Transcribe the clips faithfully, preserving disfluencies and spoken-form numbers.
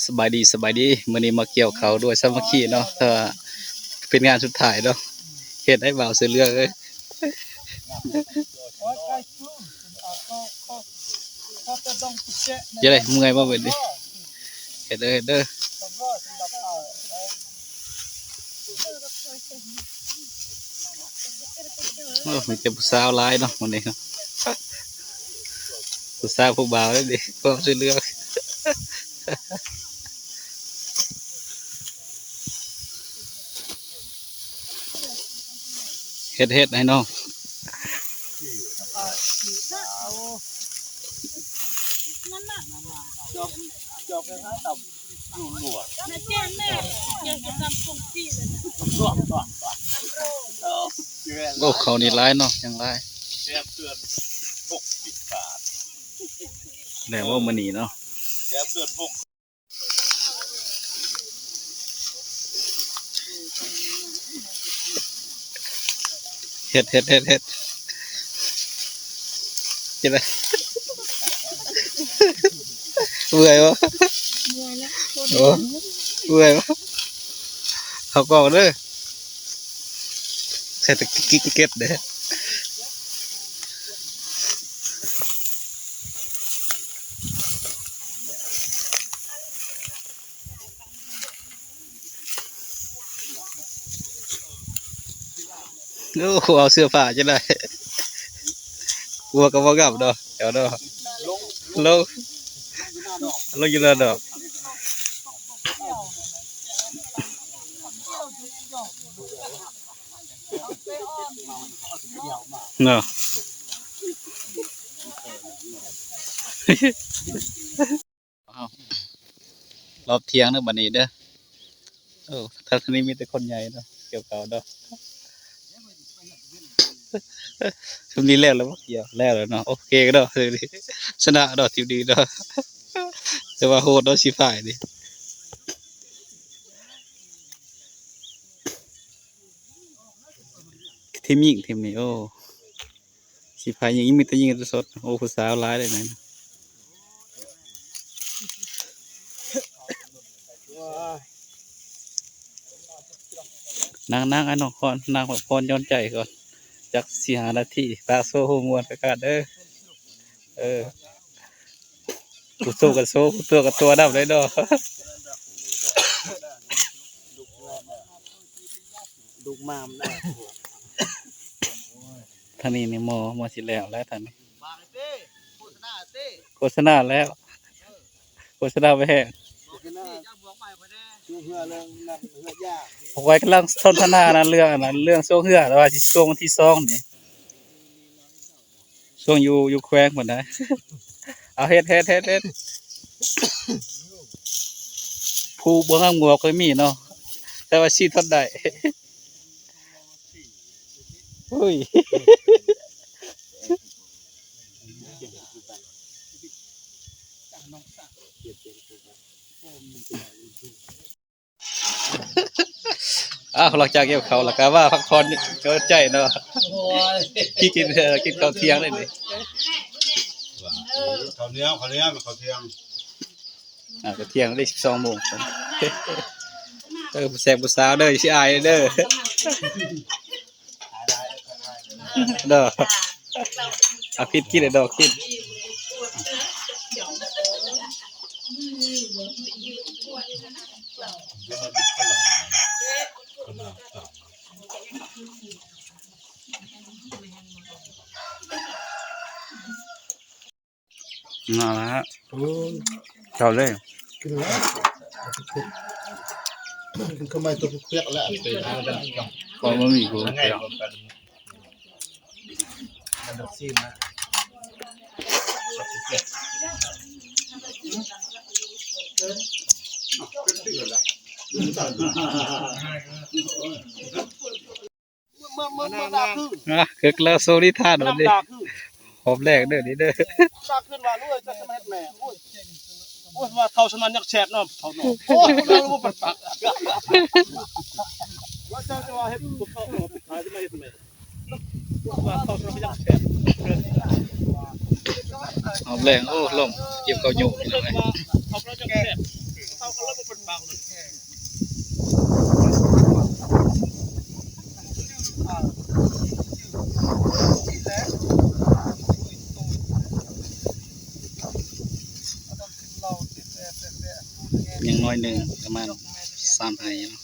สบายดี สบายดี มื้อนี้มาเกี่ยวข้าวด้วยสามัคคีเนาะ เอ่อ เป็นงานสุดท้ายเนาะ เฮ็ดให้บ่าวเสือเหลืองเอ้ย จะได้เมื่อยบ่เบิดนี่ เฮ็ดเด้อ เฮ็ดเด้อ โอ้ มีแต่ผู้สาวหลายเนาะมื้อนี้เนาะ ผู้สาวผู้บ่าวเลยดิ พร้อมช่วยเหลือ เฮ็ด เฮ็ดให้น้อง โอ้ เขานี่หลายเนาะ ยังหลาย แซ่บเกินหกสิบบาท แล้วว่ามื้อนี้เนาะ แซ่บเกินหก เฮ็ด เฮ็ด เฮ็ด เฮ็ด จะได้ เมื่อยบ่ เมื่อยแล้ว โอ้ เมื่อยบ่ เขากล่องเด้อ ใส่ตะกี้เก็บเด้อ โอ้โห เอาเสื้อผ้าจะได้ กลัวก็บ่กลับเนาะ เดี๋ยวเนาะ ลง ลงอยู่แล้วเนาะ เนาะ อ้าว รอบเที่ยงเด้อบัดนี้เด้อ โอ้ ทางนี้มีแต่คนใหญ่เนาะ เกี่ยวข้าวเนาะ ช่วงนี้แล้วแล้วบ่เกี่ยว แล้วแล้วเนาะ โอเคเนาะ ชนะเนาะ ทีมนี้เนาะ แต่ว่าโหดเนาะ สิพ่ายนี่ ทีมหญิงทีมนี้ โอ้ สิพ่ายหญิง มีแต่หญิงแต่สด โอ้ ผู้สาวหลายเลยนะ นั่งๆ อ้ายน้องคอน นั่งพักผ่อนหย่อนใจก่อน จักสี่ห้านาที ปากโซ่ฮู้ม่วนกะกาดเด้อ เออ ผู้โซ่กะโซ่ ผู้ตัวกะตัวนำเลยเนาะ ลูกมามนะ ทางนี้นี่หมอ หมอสิแล้วแล้วทางนี้ โฆษณาแล้ว โฆษณาไปแฮง โฆษณา ช่วงเฮือเรื่องนั้นเฮือยาก ข้อยกำลังสนทนานะเรื่องอันนั้น เรื่องช่วงเฮือ แต่ว่าสิช่วงวันที่สองนี่ ช่วงอยู่ อยู่แขวงพุ้นนะ เอาเฮ็ด เฮ็ด เฮ็ด เฮ็ด ผู้บ่ฮั่งหมวกก็มีเนาะ แต่ว่าสิทนได้ อุ้ย อ้าว หลังจากเกี่ยวข้าวแล้วก็มาพักผ่อนหย่อนใจเนาะ โอ้ย กิน กิน เอ่อ กินข้าวเที่ยงได้นี่ ข้าวเหนียว ข้าวเหนียว ข้าวเที่ยง อ่า ก็เที่ยงได้สิบสองโมง เออ ผู้แซ่บผู้สาวเด้อ สิอายเด้อ เด้อ เอาคิด คิดเลยเด้อ คิด นั่นแหละฮะ โอ้ย เจ้าเลย กินแล้ว กินข้าวใหม่ตัวเปียกๆแล้ว ขอบ่มีกู มันดอกซีนนะ เมื่อ เมื่อ เมื่อดาคือ นะ คือแล้วโซลิทานวันนี้ น้ำดาคือ หอมแรกเด้อนี่เด้อ ดาขึ้นมาด้วย จะมาเฮ็ดแม่ โอ้ย โอ้ย ว่าเท่าสมันยังแสบเนาะ เท่าเนาะ โอ้ย เราบ่ปาก ว่าเจ้าจะว่าเฮ็ดบ่เข้า เออ ไปขายจะมาเฮ็ดแม่ ว่าเท่าสมันยังแสบ หอมแรก โอ้ ลง เก็บข้าวเหนียว ไม่เคยว่าเท่าสมันยังแสบ เท่า อย่างน้อยหนึ่งประมาณสามไฮเนาะ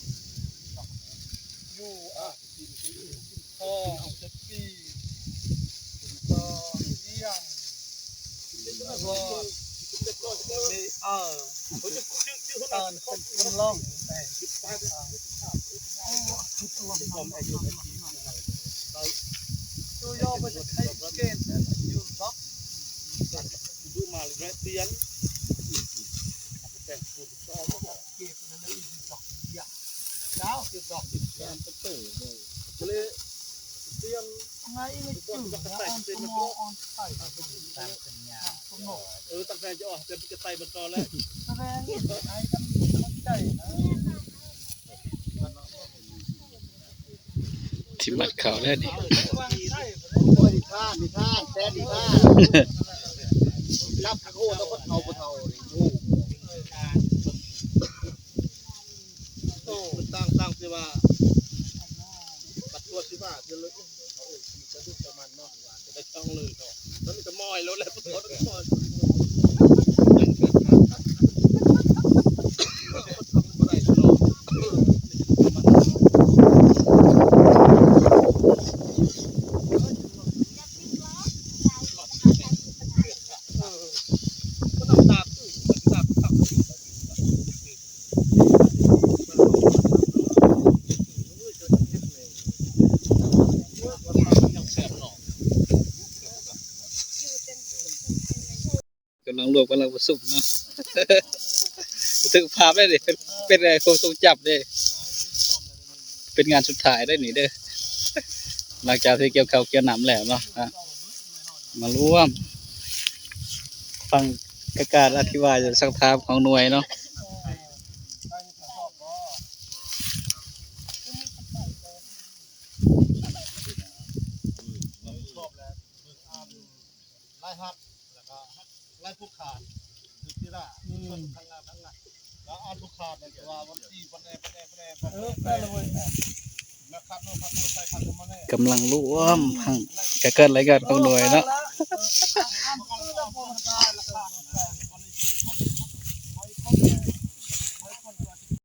ที่มัดเขาได้นี่ นิทาน นิทาน แซ่นิทาน รับโทษแล้วคนเฒ่าบ่เฒ่านี่ โอ้ โอ้ ตั้ง ตั้งสิว่า บัดตัวสิว่า เดี๋ยวเลย เขาเอ่ย จะดุจะมันเนาะ ว่าจะได้ต้องเลยเนาะ แล้วมีแต่มอยแล้วแหละ บ่ได้เนาะ กำลังรวม กำลังประชุมเนาะ บันทึกภาพได้ดิ เป็น เป็นอะไร ความทรงจำเด้ เป็นงานสุดท้ายได้นี่เด้อ หลังจากที่เกี่ยวข้าวเกี่ยวน้ำแล้วเนาะ อ่ะ มาร่วมฟังการอธิบายจากสักถามของหน่วยเนาะ รายฮับ แล้วก็รายผู้ขาด คือที่ละ อืม ทั้งงานทั้งงาน แล้วอันผู้ขาดเนี่ยจะว่าวันที่วันแอร์วันแอร์วันแอร์วันแอร์ เออ ไปเลยเว้ย นะครับเนาะ ครับเนาะ ใส่ครับเนาะ มาแน่ กำลังร่วมฟังการรายงานของหน่วยเนาะ